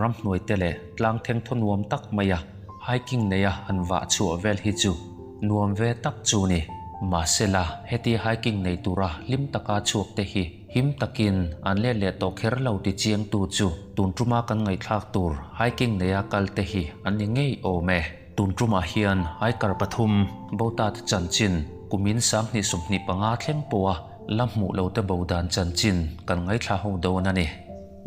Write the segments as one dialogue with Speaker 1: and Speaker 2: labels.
Speaker 1: ramhnuai te leh tlang thengthaw nuam tak maia hiking neia han vah chhuah vel hi chu nuam ve tak chu ni. Mahsela, heti hiking nei tura hlim taka chhuak te hi him takin an let leh tawh kher lo ti chiangtu chu tun tuma kan ngaihthlak tur hiking neia kal te hi an ni ngei awm e. Tun tumah hian hiker pathum Bota te chanchin kumin 2025 thleng pawha la hmuh lo te bo dan chanchin kan ngaithla ho dawn a ni.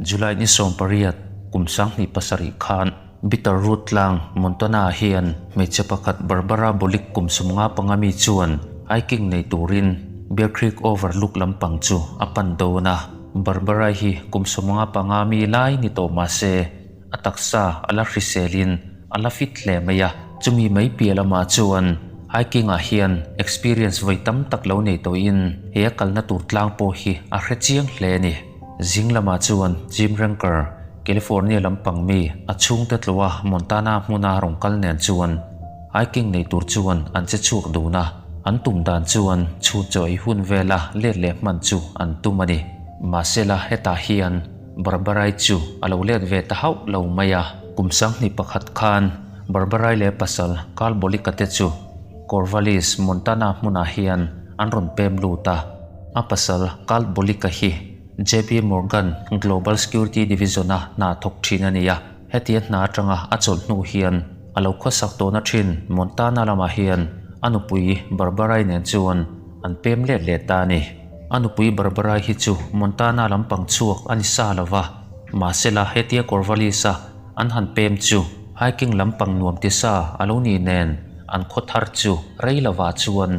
Speaker 1: July ni 18 kum 2007 khan Bitterroot tlang Montana ah hian hmeichhe pakhat Barbara Bolick kum 55 mi chuan hiking nei turin Bear Creek Overlook lampang chu a pan dawn a. Barbara hi kum 55 mi lai ni tawh mah se a taksa a la hriselin a la fit hle mai a. Chumi mai piah lamah chuan hiking ah hian experience vawi tam tak lo nei tawhin he a kalna tur tlang pawh hi a hre chiang hle a ni. Zing lamah chuan Jim Ranker, California lampang mi a chhungte tluah Montana hmuna rawn kal nen chuan hiking nei tur chuan an che chhuak dun a, an tum dan chuan chhun chaw ei hun vela let leh hman chu an tum a ni. Mahsela hetah hian Barbarai chu a lo let ve ta hauh lo mai a. Kum 2001 khan Barbarai leh pasal Carl Bolika te chu Corvallis, Montana hmunah hian an rawn pem lut a. A pasal Carl Bolika hi JP Morgan Global Security Division-a hna thawk thin a ni a. Hetia hna atanga a chawlh hnu hian a lo khawsak tawhna thin Montana lamah hian a nupui Barbarai nen chuan an pem let leh ta a ni. A nupui Barbara hi chu Montana lampang chhuak a ni sa lo va, mahsela hetia Corvallis-a an han pem chu hiking lampang nuam ti sa a lo ni nen an khaw thar chu rei lovah chuan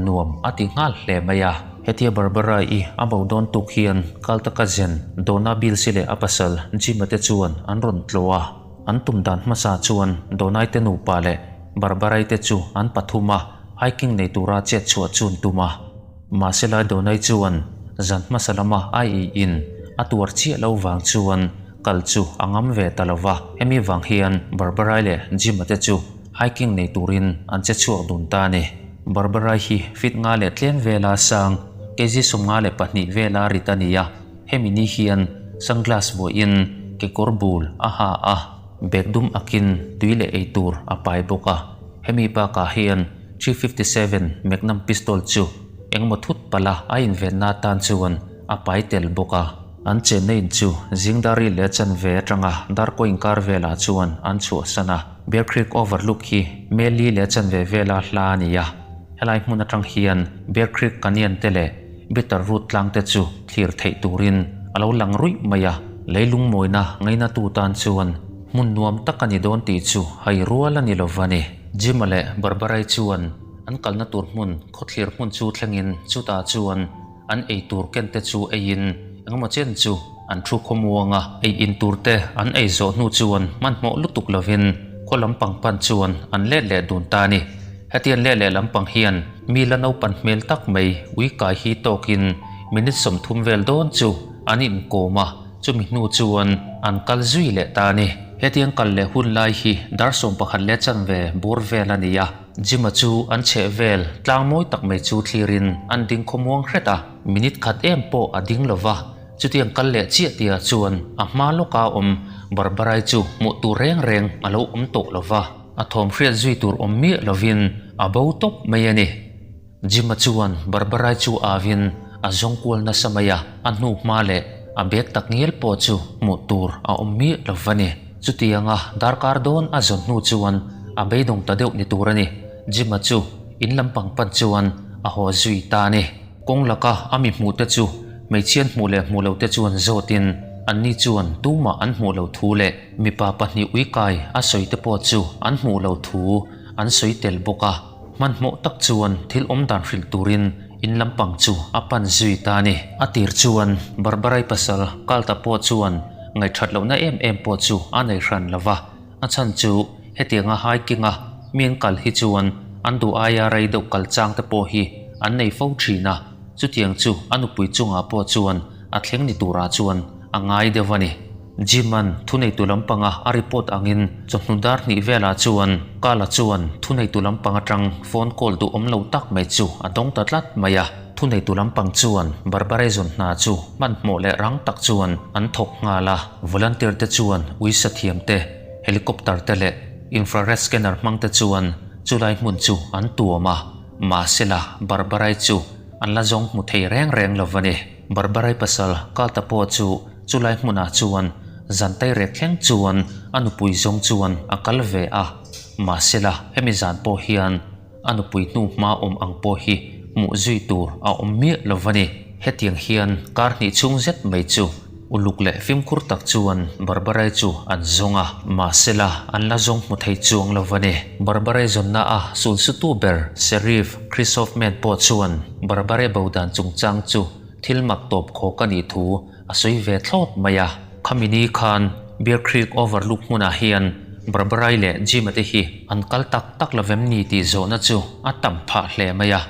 Speaker 1: nuam a ti nghal hle mai a. Hetia Barbara i a bo dawn tuk hian kal taka zen Donna Bills-i leh a pasal Jim-a te chuan an rawn tlawh a, an tum dan hmasa chuan Donna-i te nupa leh Barbara-i te chu an pathum a hiking nei tura chet chhuah chu an tum a. Mahsela Donai chuan zan hmasa lama a ei in a tuar chiah lo vang chuan kal chu a ngam ve ta lo va. Hemi vang hian Barbarai leh Jim-a te chu hiking nei turin an che chhuak dun ta a ni. Barbarai hi feet nga leh tlem vela sang, kg 52 vela rit a ni a. Hemi ni hian sunglass vuahin kekawr bul a ha a, bag dum akin tui leh ei tur a pai bawk a. Hemi bakah hian 357 Magnum pistol chu engemaw thut palh a a invenna atan chuan a pai tel bawk a. An chenna in chu Zingdari leh chanve atanga Darkaw inkar velah chuan an chhuahsan a. Bear Creek Overlook hi Meli leh chanve vela hla a ni a. Helai hmun atang hian Bear Creek Canyon te leh Bitterroot tlang te chu thlir theih turin a lo lang ruih mai a. Leilung mawina ngainatu tan chuan hmun nuam tak a ni dawn tih chu hai rual a ni lova ni. Jim-a leh Barbara-i chuan an kalna tur hmun khawthlir hmun chu thlengin chutah chuan an ei tur ken te chu eiin engemaw chen chu an thu khawmuang a. Ei in tur te an ei zawh hnu chuan hmanhmawh lutuk lovin khaw lampang pan chuan an let leh dun ta a ni. Hetiang let leh lampang hian mi la naupan hmel tak mai ui kai hi tawkin minute 30 vel dawn chu an inkawm a. Chumi hnu chuan an kal zui leh ta a ni. Hetiang kal leh hun lai hi dar 11 leh chanve bur vel a ni a. Jim-a chu an chheh vel tlang mawi tak mai chu thlirin an ding khawmuang hret a. Minute khat em pawh a ding lo va, chutiang kal leh chiah tia chuan a hma lawka awm Barbarai chu hmuh tur reng reng a lo awm tawh lo va. A thawm hriat zui tur awm miah lovin a bo tawp mai a ni. Jim-a chuan Barbarai chu avin a zawng kual nasa mai a, a hnu hma leh a bag tak ngial pawh chu hmuh tur a awm miah lo va ni. Chutianga darkar dawn a zawn hnu chuan a beidawng ta deuh ni tur a ni. Jim-a chu in lampang pan chuan a haw zui ta a ni. Kawng laka a mi hmuh te chu hmeichhian hmuh leh hmuh lo te chuan zawtin anni chuan tumah an hmuh lo thu leh mipa pahnih uikai a sawi te pawh chu an hmuh lo thu an sawi tel bawk a. Hmanhmawh tak chuan thil awm dan hrilh turin in lampang chu a pan zui ta a ni. A tir chuan Barbarai pasal Kalta pawh chuan ngaihthat lohna em em pawh chu a nei hran lo va, a chhan chu hetianga hiking-a mi an kal hi chuan an duh aia rei deuh kal chang te pawh hi an nei fo thin a, chutiang chu a nupui chungah pawh chuan a thleng ni turah chuan a ngai deuh a ni. Jim-a'n thuneitu lampanga a report angin chawhnu dar hnih velah chuan Kala chuan thuneitu lampang atang phone call duhawm lo tak mai chu a dawng ta tlat mai a. Thuneitu lampang chuan Barbarai zawn hna chu hmanhmawh leh rang tak chuan an thawk nghal a. Volunteer te chuan uisa thiam te, helicopter te leh infrared scanner hmang te chuan chulai hmun chu an tuam a. Mahsela, Barbarai chu an la zawng hmu thei reng reng lo va ni. Barbarai pasal Kalta pawh chu chulai hmunah chuan zan tairek thleng chuan a nupui zawng chuan a kal ve a. Mahsela, hemi zan pawh hian a nupui hnu hma awm ang pawh hi hmuh zui tur a awm miah lo va ni. Hetiang hian kar hnih chhung zet mai chu uluk leh fimkhur tak chuan Barbarai chu an zawng a, mahsela an la zawng hmu thei chuang lo va ni. Barbarai zawnna a sulsutu ber Sheriff Chris Hoffman pawh chuan Barbarai bo dan chungchang chu thil mak tawp khawk a nih thu a sawi ve thlawt mai a. Khami ni khan Bear Creek Overlook hmunah hian Barbarai leh Jim-a te hi an kal tak tak lo vem ni tih zawhna chu a tam phah hle mai a.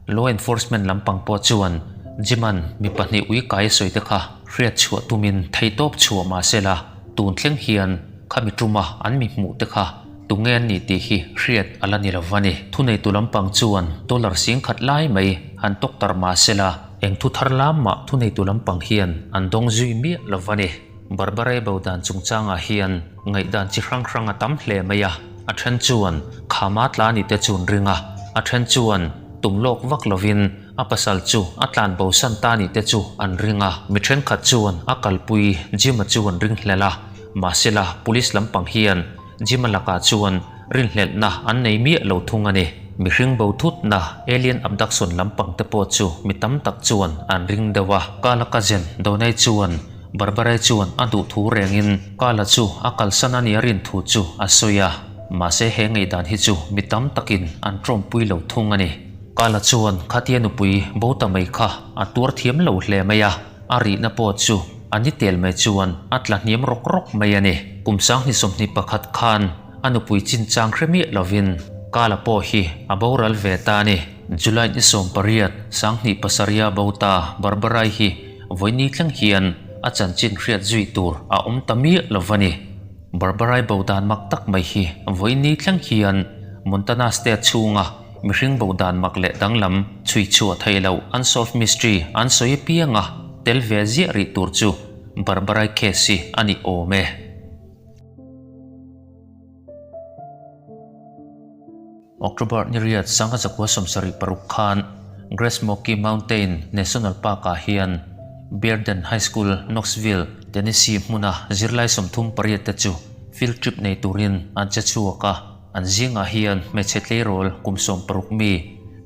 Speaker 1: Law enforcement lampang pawh chuan Jim-a'n mi pahnih ui kai a sawi te kha hriat chhuah tumin theihtawp chhuah mah se la, tun thleng hian khami tuma an mi hmuh te kha Tunge an nih tih hi hriat a la ni lo va ni. Thuneitu lampang chuan dollar singkhat lai mai han tawk tar mah se la, eng thu thar lam mah thuneitu lampang hian an dawng zui miah lo va ni. Barbara-i bo dan chungchangah hian ngaihdan chi hrang hrang a tam hle mai a, a then chuan khama tla ni te chu an ring a, a then chuan tum lawk vak lovin a pasal chu a tlan bo san ta ni te chu an ring a, mi thenkhat chuan a kalpui Jim-a chu an ring hlel a, mahsela police lampang hian Jim-a lakah chuan rinhlelhna an nei miah lo thung a ni. Mihring bo thutna, alien abduction lampang te pawh chu mi tam tak chuan an ring deuh a. Kala cousin Donay chuan Barbarai chuan a duh thu rengin Kala chu a kalsan a nia rin thu chu a sawi a. Mahse he ngaihdan hi chu mi tam takin an tawmpui lo thung a ni. Kala chuan khatia nupui bo ta mai kha a tuar thiam lo hle mai a. A rihna pawh chu a ni tel mai chuan a tla hniam rawk rawk mai a ni. Kum 2021 khan a nupui chinchang hre miah lovin Kala pawh hi a boral ve ta a ni. July ni 18, 2007 a bo ta Barbarai hi vawiini thleng hian a chanchin hriat zui tur a awm ta miah lo va ni. Barbarai bo dan mak tak mai hi vawiini thleng hian Montana State chhunga Mihring bo dan mak leh danglam chhui chhuah thei lo unsolved mystery an sawi apianga tel ve ziah rih tur chu Barbarai case hi a ni awm e. October ni riat 1976 khan Great Smoky Mountain National Park-ah hian Bearden High School, Knoxville, Tennessee hmuna zirlai 38 te chu field trip nei turin an che chhuak a. An zingah hian hmeichhe tleirawl kum 60 mi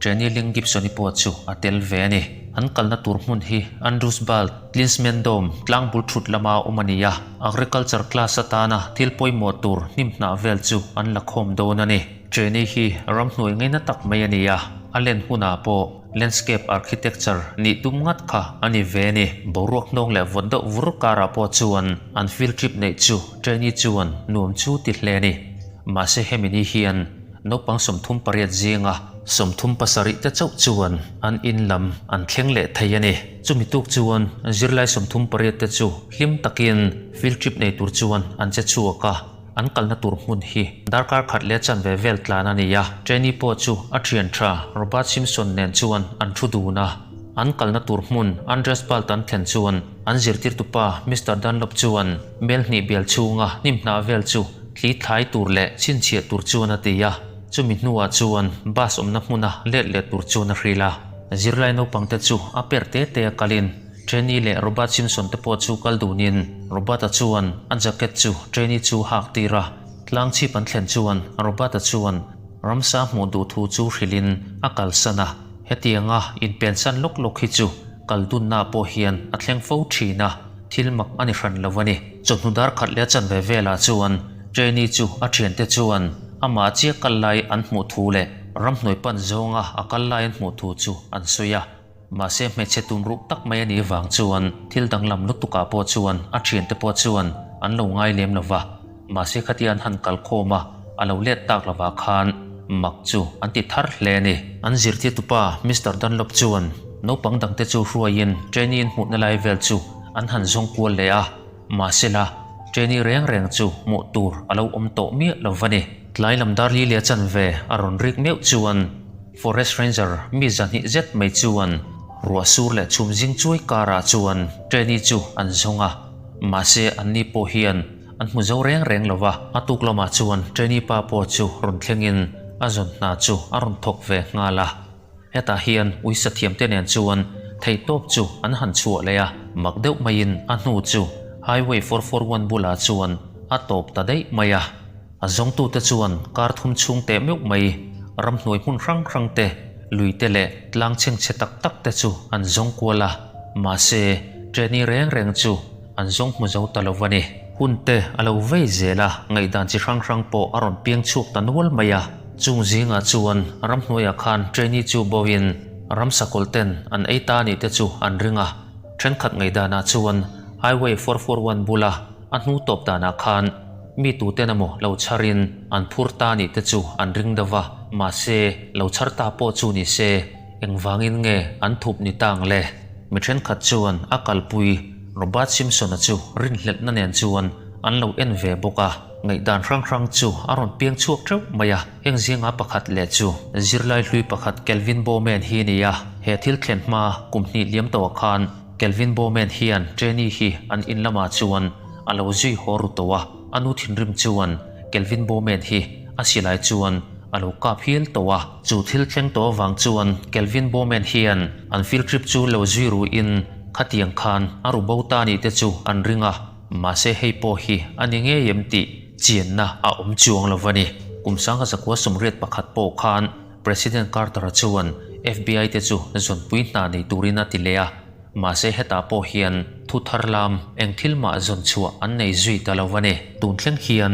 Speaker 1: Jenny Ling Gibson-i pawh chu a tel ve a ni. An kalna tur hmun hi Andrews Bald, Klinsmann Dome tlang bul thut lama awm a ni a, Agriculture class atana thil pawimawh tur hnim hnah vel chu an la khawm dawn a ni. Jenny hi ramhnuai ngaina tak mai a ni a, a len hunah pawh landscape architecture nih tum ngat kha a ni ve a ni. Boruak hnawng leh vawt deuh vur karah pawh chuan an field trip neih chu Jenny chuan nuam chu ti hle a ni. Mahse hemi ni hian naupang 38 zinga 37 te chauh chuan an in lam an thleng leh thei a ni. Chumi tuk chuan zirlai 38 te chu hlim takin field trip nei tur chuan an che chhuak a, an kalna tur hmun hi darkar khat leh chanve vel tlan a ni a. Trainee pawh chu a thian tha Robert Simpson nen chuan an thu dun a. An kalna tur hmun Andres Balt an thlen chuan an zirtirtupa Mister Dunlop chuan mel hnih bial chhunga hnim hnah vel chu Thli thlai tur leh chhinchhiah tur chuan a ti a, chumi hnuah chuan bus awmna hmuna let leh tur chuan a hrilh a. Zirlai naupangte chu a per te te a kalin Jenny leh Robert Simpson te pawh chu kal dunin Robert-a chuan a jacket chu Jenny chu hak tir a, tlang chhip an thlen chuan Robert-a chuan ramsa hmuh duh thu chu hrilhin a kalsan a, hetianga inpensan lawk lawk hi chu kal dunna pawh hian a thleng fo thin a. Thil mak a ni hran lo a ni. Chawhnu dar khat leh a chanve velah chuan Trainee chu a thiante chuan amah chiah kal lai an hmuh thu leh ramhnuai pan zawnga a kal lai an hmuh thu chu an sawi a. Mahse hmeichhe tum ruh tak mai a nih vang chuan thil danglam lutukah pawh chuan a thiante pawh chuan an lo ngai lem lo va. Mahse khatia an han kal khawm a, a lo let tak lovah khan mak chu an ti thar hle a ni. An zirtirtupa Mister Dunlop chuan naupang dangte chu hruaiin trainee in hmuhna lai vel chu an han zawng kual leh a, mahsela trainee reng reng chu hmuh tur a lo awm tawh miah lo va ni. Tlai lam dar li leh chanve a rawn rik meuh chuan Forest Ranger mi 200 zet mai chuan Ruah sur leh chhum zing chuai karah chuan Trainee chu an zawng a, mahse anni pawh hian an hmu zo reng reng lo va. A tuk lamah chuan Trainee pa pawh chu rawn thlengin a zawn hna chu a rawn thawk ve nghal a. Hetah hian uisa thiamte nen chuan theihtawp chu an han chhuah leh a, mak deuh maiin a hnu chu Highway 441 bulah chuan a tawp ta daih mai a. A zawngtute chuan kar thum chhung teh meuh mai ramhnuai hmun hrang hrang te, lui te leh tlang chhengchhe tak tak te chu an zawng kual a, mahse trainee reng reng chu an zawng hmu zo ta lo va ni. Hun te a lo vei zel a, ngaihdan chi hrang hrang pawh a rawn piang chhuak ta nual mai a. Chung zingah chuan ramhnuaiah khan trainee chu boin ramsa kawlh ten an ei ta nih te chu an ring a, thenkhat ngaihdanah chuan Highway 441 bula a hnu tawp danah khan Mi tuten emaw lo chharin an phur ta nih te chu an ring deuh va, mahse lo chhar ta pawh chu ni se, engvangin nge an thup ni ta ang le? Mi thenkhat chuan a kalpui Robert Simpson-a chu rinhlelhna nen chuan an lo en ve bawk a, ngaihdan hrang hrang chu a rawn piang chhuak teuh mai a, heng zinga pakhat leh chu zirlai hlui pakhat Kelvin Bowman hi a ni a, he thil thlen hma kum hnih liam tawhah khan Kelvin Bowman hian Trainee hi an in lamah chuan a lo zui haw ru tawh a, a nu thinrim chuan Kelvin Bowman hi a silai chuan a lo kap hial tawh a. Chu thil thleng tawh avang chuan Kelvin Bowman hian an field trip chu lo zui ruin khatiang khan a ru bo ta nih te chu an ring a, mahse hei pawh hi a ni ngei em tih chianna a awm chuang lo va ni. Kum sangha zakua 81 pawh khan President Carter-a chuan FBI te chu zawnpui hna nei turin a ti leh a, mahse hetah pawh hian thu thar lam eng thil mah zawn chhuah an nei zui ta lo a ni. Tun thleng hian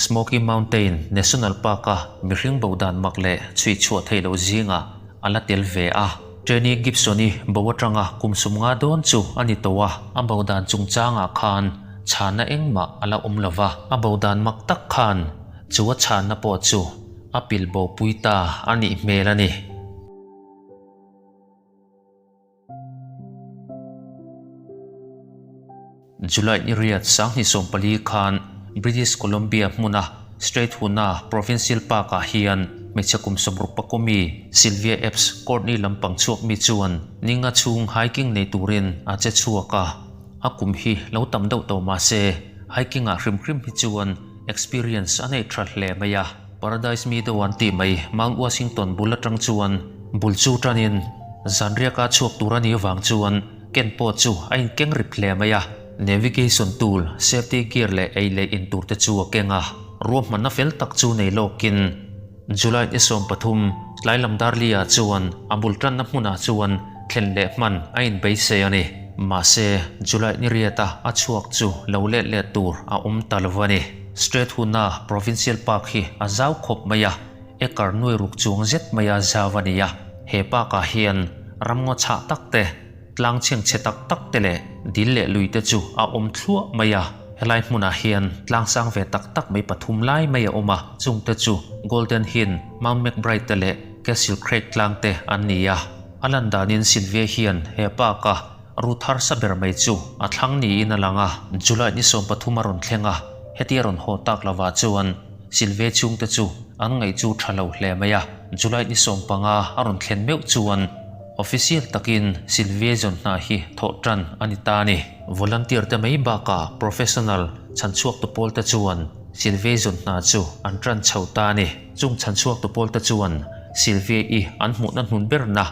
Speaker 1: Smoky Mountain National Park-a mihring bo dan mak leh chhui chhuah theih loh zingah a la tel ve a. Jenny Gibson-i bo atanga kum 50 dawn chu a ni tawh a, a bo dan chungchangah khan chhanna engmah a la awm lo va, a bo dan mak tak khan chu a chhanna pawh chu A pil bo pui ta a nih hmel a ni. July ni riat 2014 khan British Columbia hmuna Strathuna Provincial Park-ah hian hmeichhe kum 60 mi Sylvia Epps Courtney lampang chhuak mi chuan ninga chhung hiking nei turin a che chhuak a. A kum hi lo tam deuh tawh mah se hiking-ah hrim hrim hi chuan Experience a nei tha hle mai a. Paradise Meadow an tih mai Mount Washington bul atang chuan bul chu tanin zanriaka chhuak tur a nih avang chuan ken pawh chu a inkeng rip hle mai a. Navigation tool, safety gear leh ei leh in tur te chu a keng a. Ruahmanna fel tak chu nei lawkin July ni 13 tlai lam Darli-ah chuan a bul tanna hmunah chuan thlen leh hman a inbeisei a ni. Mahse, July ni riata a chhuak chu lo let leh tur a awm ta lo a ni. Strathuna Provincial Park hi a zau khawp mai a, acre nuai ruk chuang zet maia zau a ni a. He park-ah hian ramngaw chhah tak te, Tlang chhengchhe tak tak te leh dil leh lui te chu a awm thluah mai a, helai hmunah hian tlang sang ve tak tak mai pathum lai mai a awm a, chung te chu Golden Hind, Mount McBride te leh Castle Craig tlang te an ni a. A lan danin Sylvia hian he park a route harsa ber mai chu a thlang niin a lang a, July ni 13 a rawn thleng a, hetia rawn haw tak lovah chuan Sylvia chhungte chu an ngaih chu tha lo hle mai a, July ni 15 a rawn thlen meuh chuan Official takin Sylvia zawn hna hi thawh tan a ni ta a ni. Volunteer te mai bakah professional chhanchhuak tu pawl te chuan Sylvia zawn hna chu an tan chho ta a ni. Chung chhanchhuak tu pawl te chuan Sylvia i an hmuhna hnun berna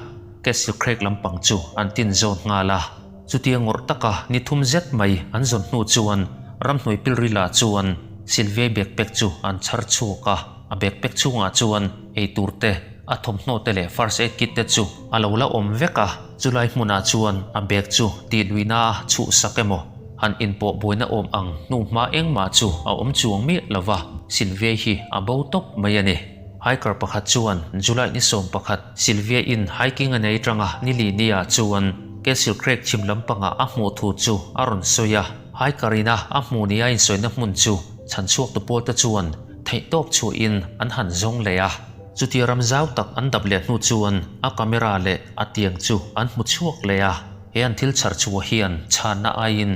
Speaker 1: Castle Craig lampang chu an tin zawn nghal a. Chutia ngawrh taka ni thum zet mai an zawn hnu chuan ramhnuai pilrila chuan Sylvia backpack chu an chhar chhuak a. A backpack chhungah chuan eitur te, a thawmhnaw te leh first aid kit te chu a lo la awm vek a, chulai hmunah chuan a bag chu tih luihna a chhuhsak emaw han inpawh buaina awm ang hnu hma engmah chu a awm chuang miah lo va, Sylvia hi a bo tawp mai a ni. Hiker pakhat chuan July ni 11 Sylvia in hiking a nei tanga ni li nia chuan Castle Craig chhim lampangah a hmuh thu chu a rawn sawi a, hiker ina a hmuh nia insawina hmun chu chhanchhuak tu pawl te chuan theihtawp chhuahin an han zawng leh a. Chutia ram zau tak an dap leh hnu chuan a camera leh a tiang chu an hmu chhuak leh a, he an thil chhar chhuah hian chhanna aiin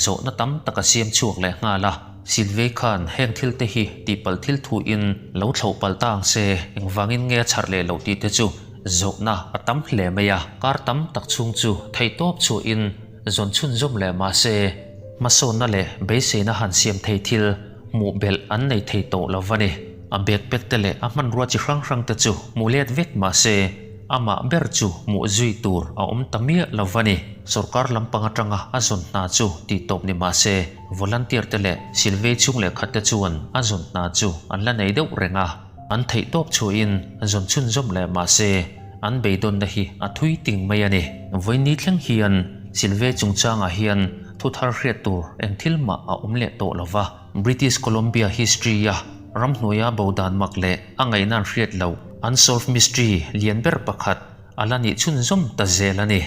Speaker 1: zawhna tam tak a siam chhuak leh nghal a. Silvei khan heng thil te hi tihpalh thil thuin lo thloh palh ta ang se, engvangin nge a chhar leh loh tih te chu. Zawhna a tam hle mai a, kar tam tak chhung chu theihtawp chhuahin zawn chhunzawm leh mah se, hmasawnna leh beiseina han siam thei thil hmuh belh an nei thei tawh lo va ni. A backpack te leh a hmanrua chi hrang hrang te chu hmuh let vek mah se, amah ber chu hmuh zui tur a awm ta miah lo va ni. Sorkar lampang atanga a zawn hna chu tihtawp ni mah se, volunteer te leh silvei chhung leh khat te chuan a zawn hna chu an la nei deuh reng a. An theihtawp chhuahin zawn chhunzawm leh mah se, an beidawnna hi a thui ting mai a ni. Vawiin thleng hian Silve chungchangah hian thu thar hriat tur eng thil mah a awm leh tawh lo va. British Columbia history-a ramhnuaia bo dan mak leh a ngaihna an hriat loh, unsolved mystery lian ber pakhat a la nih chhunzawm ta zel a ni.